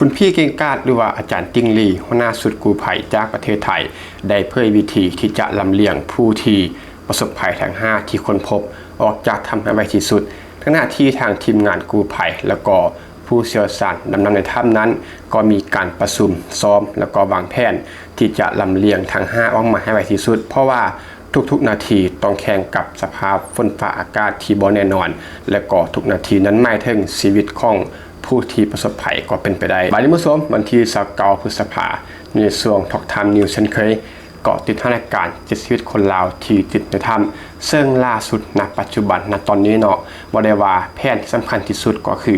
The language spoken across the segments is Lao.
ຄຸນພີ່ ເກັ່ງກາດ ຫຼືວ່າອາຈານ ຕິ່ງລີ ຫົວໜ້າຊຸດກູ້ໄພຈາກປະເທດໄທ ໄດ້ເຜີຍວິທີທີ່ຈະລຳລຽງຜູ້ທີ່ປະສົບໄພທັງຫ້າທີ່ຄົ້ນພົບອອກຈາກຖ້ຳໃຫ້ໄວທີ່ສຸດ, ຂະນະທີ່ທາງທີມງານກູ້ໄພ ແລະກໍຜູ້ຊ່ຽວຊານດຳນ້ຳໃນຖ້ຳນັ້ນ ກໍມີການປະຊຸມຊ້ອມ ແລະກໍວາງແຜນທີ່ຈະລຳລຽງທັງຫ້າອອກມາໃຫ້ໄວທີ່ສຸດ, ເພາະວ່າ ທຸກໆນາທີຕ້ອງແຂ່ງກັບສະພາບຝົນຟ້າອາກາດທີ່ບໍ່ແນ່ນອນ ແລະກໍທຸກນາທີນັ້ນໝາຍເຖິງຊີວິດຂອງຜູ້ທີ່ປະສົບໄພກໍເປັນໄປໄດ້. ບາດນີ້ ທ່ານຜູ້ຊົມ, ວັນທີຊາວເກົ້າ ພຶດສະພາ ໃນຊ່ວງ Talk Time News ເຊັ່ນເຄີຍ, ເກາະຕິດສະຖານະການເຈັດຊີວິດຄົນລາວທີ່ຕິດໃນຖ້ຳ, ເຊິ່ງລ່າສຸດ ນະປັດຈຸບັນ ນະຕອນນີ້ເນາະ, ເວົ້າໄດ້ວ່າແຜນທີ່ສຳຄັນທີ່ສຸດກໍຄື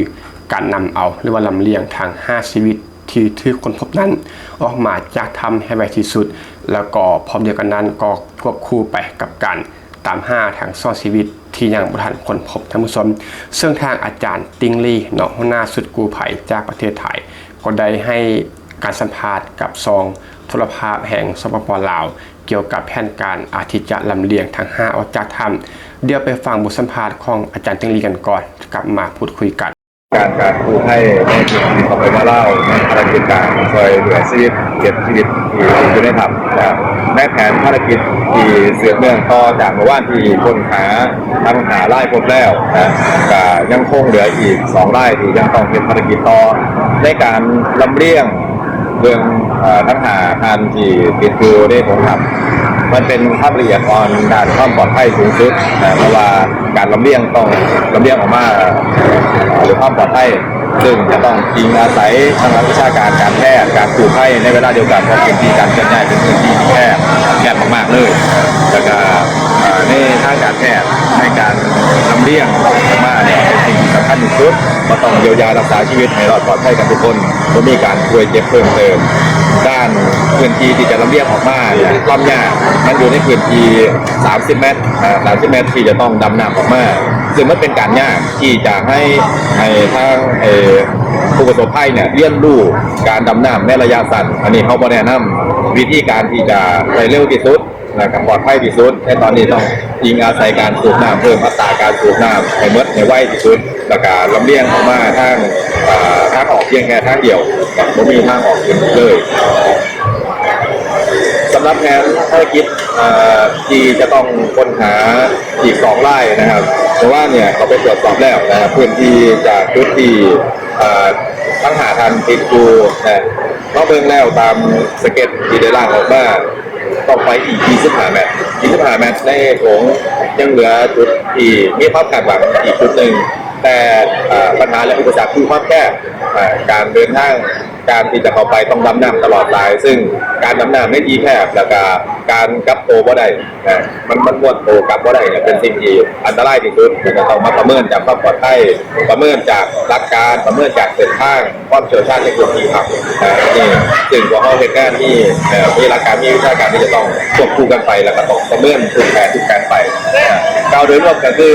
ການນຳເອົາ ຫຼືວ່າລຳລຽງທັງຫ້າຊີວິດ ທີ່ຖືກຄົ້ນພົບນັ້ນອອກມາຈາກຖ້ຳໃຫ້ໄວທີ່ສຸດ, ແລ້ວກໍພ້ອມດຽວກັນນັ້ນກໍຄວບຄູ່ໄປກັບການຕາມຫາທັງສອງຊີວິດທີ່ຍັງບໍ່ທັນຄົ້ນພົບ, ທ່ານຜູ້ຊົມ. ເຊິ່ງທາງອາຈານ ຕິ່ງລີ ເນາະ, ຫົວໜ້າຊຸດກູ້ໄພຈາກປະເທດໄທ ກໍໄດ້ໃຫ້ການສຳພາດກັບຊ່ອງໂທລະພາບແຫ່ງ ສປປ ລາວ ກ່ຽວກັບແຜນການອາ ທີ່ຈະລຳລຽງທັງຫ້າອອກຈາກຖ້ຳ. ດຽວໄປຟັງບົດສຳພາດຂອງອາຈານ ຕິ່ງລີ ກັນກ່ອນ, ກັບມາພູດຄຸຍກັນ. ການ ການກູ້ໄພໃນພື້ນທີ່ ສປປ ລາວ ໃນພາລະກິດການຊ່ວຍເຫຼືອຊີວິດ ເຈັດຊີວິດທີ່ຢູ່ໃນຖ້ຳນະ. ໃນແຜນພາລະກິດທີ່ສືບເນື່ອງຕໍ່ຈາກເມື່ອວານທີ່ຄົ້ນຫາທັງຫ້າລາຍພົບແລ້ວນະ, ກະຍັງຄົງເຫຼືອອີກສອງລາຍທີ່ຍັງຕ້ອງເຮັດພາລະກິດຕໍ່ ໃນການລຳລຽງເບິ່ງ ເອີ ທັງຫ້າທ່ານທີ່ຕິດຢູ່ໃນໂຖງຖ້ຳ. ມັນເປັນຄວາມລະອຽດອ່ອນດ້ານຄວາມປອດໄພສູງສຸດນະ, ເພາະວ່າ ການລຳລຽງຕ້ອງລຳລຽງອອກມາດ້ວຍຄວາມປອດໄພ, ເຊິ່ງຈະຕ້ອງອີງອາໄສທາງຫຼັກວິຊາການການແພດ, ການກູ້ໄພ, ໃນເວລາດຽວກັນກໍເປັນທີ່ການເຄື່ອນຍ້າຍເປັນພື້ນທີ່ທີ່ແຄບ, ແຄບມາກໆເລີຍ. ແລ້ວກໍ ເອີ ໃນທາງການແພດ, ໃນການລຳລຽງອອກມາເນຍ ເປັນສິ່ງທີ່ສຳຄັນທີ່ສຸດ, ກໍຕ້ອງຢຽວຢາຮັກສາຊີວິດໃຫ້ລອດປອດໄພກັນທຸກຄົນ, ບໍ່ມີການປ່ວຍເຈັບເພີ່ມເຕີມ. ດ້ານພື້ນທີ່ທີ່ຈະລຳລຽງອອກມາເນຍ, ຄວາມຍາກມັນຢູ່ໃນພື້ນທີ່ ສາມສິບແມັດ, ເອີ ສາມສິບແມັດທີ່ຈະຕ້ອງດຳນ້ຳອອກມາ, ເຊິ່ງມັນເປັນການຍາກທີ່ຈະໃຫ້ ໃຫ້ທາງ ເອີ ຜູ້ປະສົບໄພເນຍ ຮຽນຮູ້ການດຳນ້ຳໃນໄລຍະສັ້ນ. ອັນນີ້ເຮົາບໍ່ແນະນຳ, ວິທີການທີ່ຈະໄດ້ເລັວທີ່ສຸດ ແລະກໍປອດໄພທີ່ສຸດໃນຕອນນີ້ ຕ້ອງອີງອາໄສການສູບນ້ຳ, ເພີ່ມອັດຕາການສູບນ້ຳໃຫ້ໝົດໃຫ້ໄວທີ່ສຸດ, ແລ້ວກໍລຳລຽງອອກມາທາງ ເອີ ທາງອອກພຽງແຕ່ທາງດຽວ, ບໍ່ມີທາງອອກອື່ນເລີຍ. ສຳລັບແຜນພາລະກິດ ເອີ ທີ່ຈະຕ້ອງຄົ້ນຫາອີກສອງລາຍນະຄັບ, ເມື່ອວານເນຍເຂົາໄປກວດສອບແລ້ວນະ, ພື້ນທີ່ຈາກຈຸດທີ່ ເອີ ທັງຫ້າທ່ານຕິດຢູ່ນະ, ເຮົາເບິ່ງແລ້ວຕາມສະເກັດທີ່ໄດ້ລ່າງອອກມາ, ຕ້ອງໄປອີກສີ່ສິບຫ້າແມັດ, ສີ່ສິບຫ້າແມັດໃນໂຖງ, ຍັງເຫຼືອຈຸດທີ່ມີຄວາມຄາດຫວັງອີກຈຸດໜຶ່ງ, ແຕ່ ເອີ ບັນຫາ ແລະ ອຸປະສັກຄືຄວາມແຄບ, ເອີ ການເດີນທາງ ການທີ່ຈະເຂົ້າໄປຕ້ອງດຳນ້ຳຕະຫຼອດສາຍ, ເຊິ່ງການດຳນ້ຳໃນທີ່ແຄບ ແລ້ວກະການກັບໂຕບໍ່ໄດ້ນະ, ມັນ ມັນມ້ວນໂຕກັບບໍ່ໄດ້ນະ, ເປັນສິ່ງທີ່ອັນຕະລາຍທີ່ສຸດ, ແລ້ວກະຕ້ອງມາປະເມີນຈາກຄວາມປອດໄພ, ປະເມີນຈາກຫຼັກການ, ປະເມີນຈາກເສັ້ນທາງ, ຄວາມຊ່ຽວຊານໃນພື້ນທີ່ພັກນະ, ອັນນີ້ ເຊິ່ງພວກເຮົາເຮັດງານມີ ເອີ ມີຫຼັກການ, ມີວິຊາການທີ່ຈະຕ້ອງຄວບຄູ່ກັນໄປ, ແລ້ວກະຕ້ອງປະເມີນທຸກແຜນ, ທຸກແຜນໄປນະ. ກ່າວໂດຍລວມກະຄື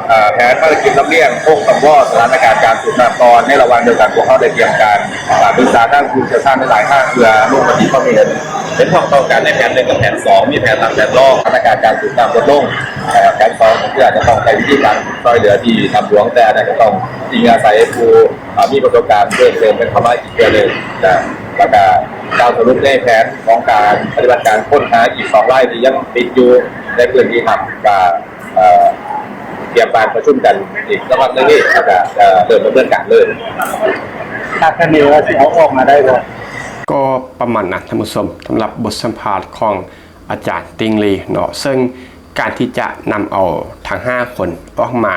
ເອີ ແຜນພາລະກິດລຳລຽງຄົງຕ້ອງລໍສະຖານະການການສູບນ້ຳກ່ອນ. ໃນລະຫວ່າງດຽວກັນ ພວກເຮົາໄດ້ຕຽມການ ເອີ ປຶກສາທາງຜູ້ຊ່ຽວຊານຫຼາຍໆທາງ ເພື່ອລົງມະຕິຄວາມເຫັນ ເຫັນພ້ອມຕ້ອງກັນໃນແຜນໜຶ່ງກັບແຜນສອງ, ມີແຜນຫຼັກແຜນລອງ. ສະຖານະການການສູບນ້ຳລົດລົງ, ເອີ ແຜນສອງກໍຄືອາດຈະຕ້ອງໃຊ້ວິທີການຊ່ວຍເຫຼືອທີ່ຖ້ຳຫຼວງ, ແຕ່ອາດຈະຕ້ອງອີງອາໄສຜູ້ ເອີ ມີປະສົບການເພີ່ມເຕີມເຂົ້າມາອີກເທື່ອໜຶ່ງນະ. ແລ້ວກະກ່າວສະຫຼຸບໃນແຜນຂອງການປະຕິບັດການຄົ້ນຫາອີກສອງລາຍທີ່ຍັງຕິດຢູ່ໃນພື້ນທີ່ຖ້ຳ ກະ ເອີ ຕຽມການປະຊຸມກັນອີກສະບັບໜຶ່ງນີ້ ແລ້ວກະ ເອີ ເລີ່ມດຳເນີນການເລີຍ. ຄາດຄະເນວ່າຊິເອົາອອກມາໄດ້ບໍ່? ກໍປະມານນັ້ນ ທ່ານຜູ້ຊົມ, ສຳລັບບົດສຳພາດຂອງອາຈານ ຕິ່ງລີ ເນາະ, ເຊິ່ງການທີ່ຈະນຳເອົາທັງຫ້າຄົນອອກມາ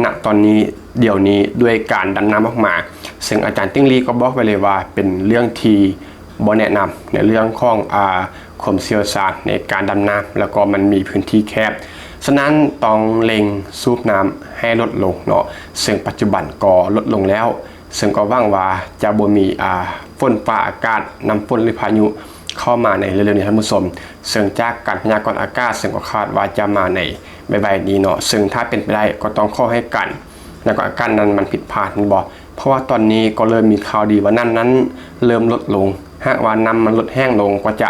ນະຕອນນີ້ ດຽວນີ້ ດ້ວຍການດຳນ້ຳອອກມາ, ເຊິ່ງອາຈານ ຕິ່ງລີ ກໍບອກໄວ້ເລີຍວ່າເປັນເລື່ອງທີ່ບໍ່ແນະນຳໃນເລື່ອງຂອງ ອາ ຄວາມຊ່ຽວຊານໃນການດຳນ້ຳ ແລ້ວກໍມັນມີພື້ນທີ່ແຄບ, ສະນັ້ນຕ້ອງເລັ່ງສູບນ້ຳໃຫ້ລົດລົງເນາະ, ເຊິ່ງປັດຈຸບັນກໍລົດລົງແລ້ວ, ເຊິ່ງກໍຫວັງວ່າຈະບໍ່ມີ ອາ ຝົນຟ້າອາກາດ, ນ້ຳຝົນ ຫຼື ພາຍຸເຂົ້າມາໃນເລັວໆນີ້ ທ່ານຜູ້ຊົມ. ເຊິ່ງຈາກການພະຍາກອນອາກາດ ເຊິ່ງກໍຄາດວ່າຈະມາໃນໄວໆນີ້ເນາະ, ເຊິ່ງຖ້າເປັນໄປໄດ້ກໍຕ້ອງຂໍໃຫ້ການພະຍາກອນອາກາດນັ້ນມັນຜິດພາດແມ່ນບໍ່? ເພາະວ່າຕອນນີ້ກໍເລີ່ມມີຂ່າວດີວ່ານ້ຳນັ້ນເລີ່ມລົດລົງ, ຫາກວ່ານ້ຳມັນລົດແຫ້ງລົງ ກໍຈະ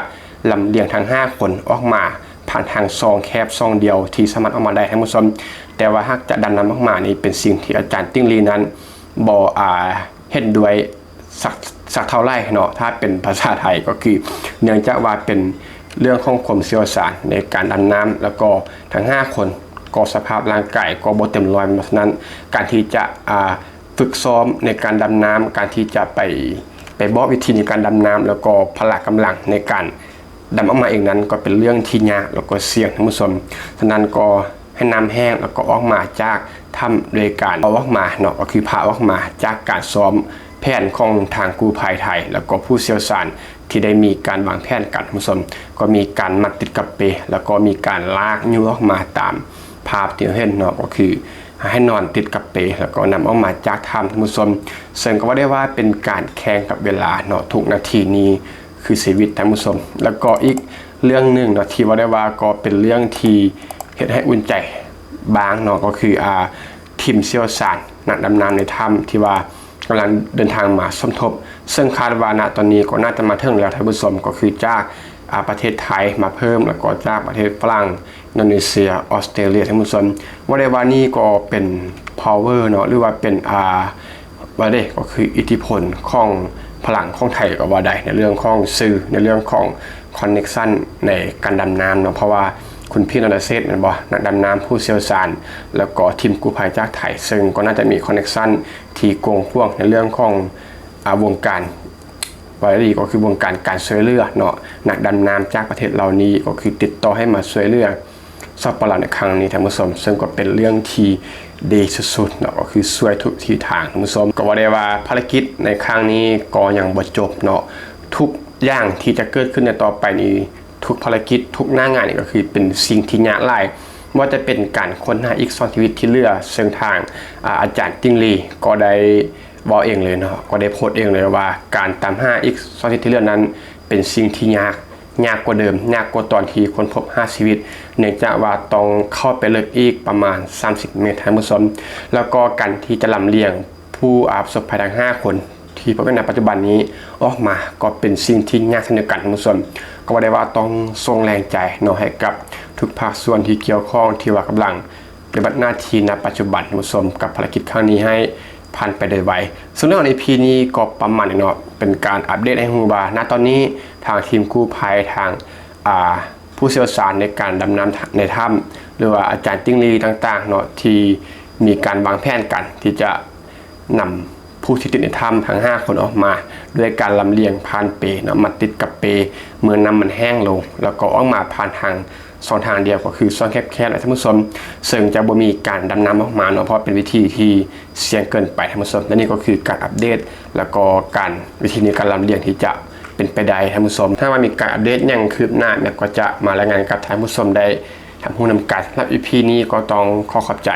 ລຳລຽງທັງຫ້າຄົນອອກມາຜ່ານທາງຊ່ອງແຄບຊ່ອງດຽວທີ່ສາມາດອອກມາໄດ້ ທ່ານຜູ້ຊົມ. ແຕ່ວ່າຫາກຈະດຳນ້ຳອອກມານີ້ ເປັນສິ່ງທີ່ອາຈານ ຕິ່ງລີ ນັ້ນບໍ່ ອາ ເຫັນດ້ວຍ ສັກ ສັກເທົ່າໃດເນາະ ຖ້າເປັນພາສາໄທກໍຄື ເນື່ອງຈາກວ່າເປັນເລື່ອງຂອງຄວາມຊ່ຽວຊານໃນການດຳນ້ຳ ແລ້ວກໍທັງຫ້າຄົນກໍສະພາບຮ່າງກາຍກໍບໍ່ເຕັມຮ້ອຍເນາະ. ສະນັ້ນ ການທີ່ຈະ ອ່າ ຝຶກຊ້ອມໃນການດຳນ້ຳ ການທີ່ຈະໄປ ໄປບອກວິທີໃນການດຳນ້ຳ ແລ້ວກໍພະລະກຳລັງໃນການ ດຳອອກມາເອງນັ້ນກໍເປັນເລື່ອງທີ່ຍາກ ແລ້ວກໍສ່ຽງ ທ່ານຜູ້ຊົມ. ສະນັ້ນກໍໃຫ້ນ້ຳແຫ້ງ ແລ້ວກໍອອກມາຈາກຖ້ຳ ໂດຍການເອົາອອກມາເນາະ ກໍຄືພາອອກມາຈາກການຊ້ອມແຜນຂອງທາງກູ້ໄພໄທ ແລ້ວກໍຜູ້ຊ່ຽວຊານທີ່ໄດ້ມີການວາງແຜນກັນ ທ່ານຜູ້ຊົມ. ກໍມີການມັດຕິດກັບເປ ແລ້ວກໍມີການລາກຍູ້ອອກມາຕາມພາບທີ່ເຮົາເຫັນເນາະ ກໍຄືໃຫ້ນອນຕິດກັບເປ ແລ້ວກໍນຳອອກມາຈາກຖ້ຳ ທ່ານຜູ້ຊົມ. ເຊິ່ງກໍວ່າໄດ້ວ່າເປັນການແຂ່ງກັບເວລາເນາະ ທຸກນາທີນີ້ ຄືຊີວິດ ທ່ານຜູ້ຊົມ. ແລ້ວກໍອີກເລື່ອງໜຶ່ງເນາະ ທີ່ເວົ້າໄດ້ວ່າກໍເປັນເລື່ອງທີ່ເຮັດໃຫ້ອຸ່ນໃຈບ້າງເນາະ ກໍຄື ອ່າ ທີມຊ່ຽວຊານນັກດຳນ້ຳໃນຖ້ຳ ທີ່ວ່າກຳລັງເດີນທາງມາສົມທົບ ເຊິ່ງຄາດວ່ານະຕອນນີ້ກໍໜ້າຈະມາເຖິງແລ້ວ ທ່ານຜູ້ຊົມ. ກໍຄືຈາກ ອ່າ ປະເທດໄທມາເພີ່ມ ແລ້ວກໍຈາກປະເທດຝຣັ່ງ, ອິນໂດເນເຊຍ, ອອສເຕຣເລຍ ທ່ານຜູ້ຊົມ. ເວົ້າໄດ້ວ່ານີ້ກໍເປັນ power ເນາະ ຫຼືວ່າເປັນ ອ່າ ວ່າເດ້ ກໍຄືອິດທິພົນຂອງພະລັງຂອງໄທກໍວ່າໄດ້ ໃນເລື່ອງຂອງສື່ ໃນເລື່ອງຂອງ connection ໃນການດຳນ້ຳເນາະ. ເພາະວ່າຄຸນພີ່ ນະລະເສດ ແມ່ນບໍ່ ນັກດຳນ້ຳຜູ້ຊ່ຽວຊານ ແລ້ວກໍທີມກູ້ໄພຈາກໄທ ເຊິ່ງກໍໜ້າຈະມີ connection ທີ່ກວ້າງຂວາງໃນເລື່ອງຂອງ ອ່າ ວົງການ ວ່າດີ ກໍຄືວົງການການຊ່ວຍເຫຼືອເນາະ ນັກດຳນ້ຳຈາກປະເທດເຫຼົ່ານີ້ ກໍຄືຕິດຕໍ່ໃຫ້ມາຊ່ວຍເຫຼືອ ສປປ ລາວໃນຄັ້ງນີ້ ທ່ານຜູ້ຊົມ. ເຊິ່ງກໍເປັນເລື່ອງທີ່ດີສຸດໆເນາະ ກໍຄືຊ່ວຍທຸກທິດທາງ ທ່ານຜູ້ຊົມ. ກໍວ່າໄດ້ວ່າພາລະກິດໃນຄັ້ງນີ້ກໍຍັງບໍ່ຈົບເນາະ ທຸກຢ່າງທີ່ຈະເກີດຂຶ້ນໃນຕໍ່ໄປນີ້ ທຸກພາລະກິດ ທຸກໜ້າງານນີ້ກໍຄືເປັນສິ່ງທີ່ຍາກຫຼາຍ ບໍ່ວ່າຈະເປັນການຄົ້ນຫາອີກສອງຊີວິດທີ່ເຫຼືອ ເຊິ່ງທາງ ອາ ອາຈານຕິ່ງລີກໍໄດ້ເວົ້າເອງເລີຍເນາະ ກໍໄດ້ໂພສເອງເລີຍວ່າ ການຕາມຫາອີກສອງຊີວິດທີ່ເຫຼືອນັ້ນເປັນສິ່ງທີ່ຍາກ ຍາກກວ່າເດີມ ຍາກກວ່າຕອນທີ່ຄົ້ນພົບຫ້າຊີວິດ ເນື່ອງຈາກວ່າຕ້ອງເຂົ້າໄປເລິກອີກປະມານສາມສິບເມດ ທ່ານຜູ້ຊົມ. ແລ້ວກໍການທີ່ຈະລຳລຽງຜູ້ ອາ ປະສົບໄພທັງຫ້າຄົນທີ່ພົບເຫັນໃນປັດຈຸບັນນີ້ອອກມາ ກໍເປັນສິ່ງທີ່ຍາກເຊັ່ນດຽວກັນ ທ່ານຜູ້ຊົມ. ກໍວ່າໄດ້ວ່າຕ້ອງສົ່ງແຮງໃຈເນາະ ໃຫ້ກັບທຸກພາກສ່ວນທີ່ກ່ຽວຂ້ອງ ທີ່ວ່າກຳລັງ ປະຕິບັດໜ້າທີ່ນະປັດຈຸບັນ ທ່ານຜູ້ຊົມ ກັບພາລະກິດຄັ້ງນີ້ໃຫ້ຜ່ານໄປໂດຍໄວ. ເຊິ່ງໃນອີພີນີ້ກໍປະມານນີ້ເນາະ ເປັນການອັບເດດໃຫ້ຮູ້ວ່າ ນະຕອນນີ້ທາງທີມກູ້ໄພ ທາງ ອ່າ ຜູ້ຊ່ຽວຊານໃນການດຳນ້ຳໃນຖ້ຳ ຫຼືວ່າອາຈານຕິ່ງລີຕ່າງໆເນາະ ທີ່ມີການວາງແຜນກັນທີ່ຈະນຳຜູ້ທີ່ຕິດໃນຖ້ຳທັງຫ້າຄົນອອກມາ ດ້ວຍການລຳລຽງຜ່ານເປເນາະ ມັດຕິດກັບເປ ເມື່ອນ້ຳມັນແຫ້ງລົງ ແລ້ວກໍອອກມາຜ່ານທາງ ຊ່ອງທາງດຽວ ກໍຄືຊ່ອງແຄບໆ ນະທ່ານຜູ້ຊົມ ເຊິ່ງຈະບໍ່ມີການດຳນ້ຳອອກມາເນາະ ເພາະເປັນວິທີທີ່ສ່ຽງເກີນໄປ ທ່ານຜູ້ຊົມ. ແລະນີ້ກໍຄືການອັບເດດ ແລ້ວກໍການ ວິທີໃນການລຳລຽງທີ່ຈະເປັນໄປໄດ້ ທ່ານຜູ້ຊົມ. ຖ້າວ່າມີການອັບເດດຫຍັງຄືບໜ້າ ແມັກກໍຈະມາລາຍງານກັບທ່ານຜູ້ຊົມໄດ້ຮັບຮູ້ນຳກັນ. ສຳລັບອີພີນີ້ກໍຕ້ອງຂໍຂອບໃຈ